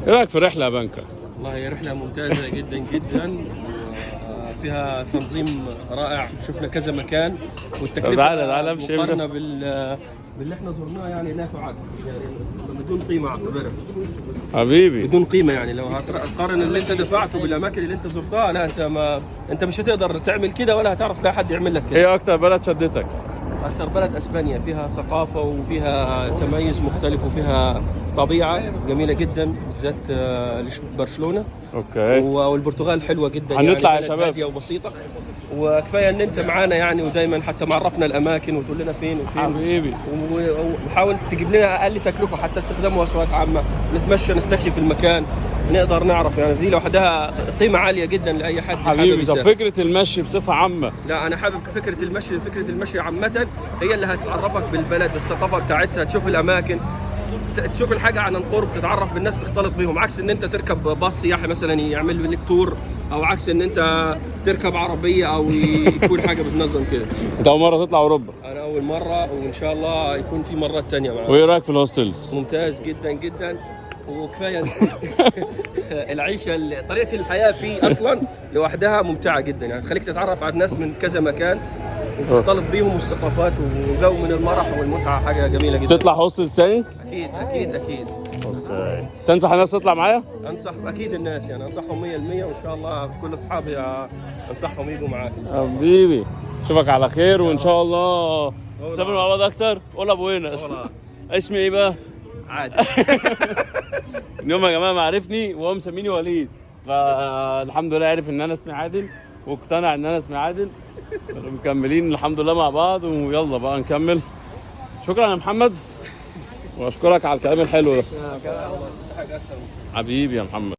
ايه رايك في الرحلة يا بنكا؟ والله رحلة ممتازة جدا جدا، فيها تنظيم رائع، شفنا كذا مكان، والتكلفة تعالى تعالى امشي امشي. مقارنة باللي احنا زرناه يعني لا تعد، يعني بدون قيمة اعتبرها. حبيبي بدون قيمة، يعني لو هتقارن اللي انت دفعته بالاماكن اللي انت زرتها، لا انت ما انت مش هتقدر تعمل كده ولا هتعرف تلاقي حد يعمل لك كده. ايه اكتر بلد شدتك؟ اكثر بلد اسبانيا، فيها ثقافة وفيها تميز مختلف وفيها طبيعة جميلة جدا، بالذات برشلونة. okay. والبرتغال حلوة جدا. هنطلع يعني يا بلد شباب. هادية وبسيطه، وكفاية ان انت معانا يعني، ودايما حتى معرفنا الاماكن وتقول لنا فين وفين. حبيبي. وحاول تجيب لنا اقل تكلفة، حتى استخدام مواصلات عامة، نتمشى نستكشف المكان، نقدر نعرف، يعني دي لوحدها قيمة عالية جدا لاي حد حابب حبيبي طب يسافر. فكرة المشي بصفة عامة؟ لا انا حابب فكرة المشي، فكرة المشي عامة هي اللي هتعرفك بالبلد، الثقافة بتاعتها، تشوف الاماكن، تشوف الحاجة عن القرب، تتعرف بالناس، تختلط بيهم، عكس ان انت تركب باص سياحي مثلا يعمل لك tour، او عكس ان انت تركب عربية او يكون حاجة بتنظم كده. انت اول مرة تطلع اوروبا؟ انا اول مرة، وان شاء الله يكون في مرات تانية معاك. وايه رايك في ال hostels؟ ممتاز جدا جدا، وكفاية العيشة، طريقه الحياة فيه اصلا لوحدها ممتعة جدا، يعني تخليك تتعرف على الناس من كذا مكان وتختلط بيهم، والثقافات وجو من المرح والمتعة، حاجة جميلة جدا. تطلع hostels تاني؟ اكيد اكيد اكيد. okay. تنصح الناس تطلع معايا؟ انصح اكيد الناس، يعني انصحهم 100%، وان شاء الله كل اصحابي انصحهم يجوا معاك. حبيبي اشوفك على خير، وان شاء الله نسافر مع بعض اكتر. hola buenas. اسمي ايه بقى؟ عادي. اليوم يا جماعة ما عرفني وهو مسميني وليد، فالحمد لله عرف ان انا اسمي عادل واقتنع ان انا اسمي عادل. مكملين الحمد لله مع بعض، ويلا بقى نكمل. شكرا يا محمد، واشكرك على الكلام الحلو ده. حبيبي يا محمد.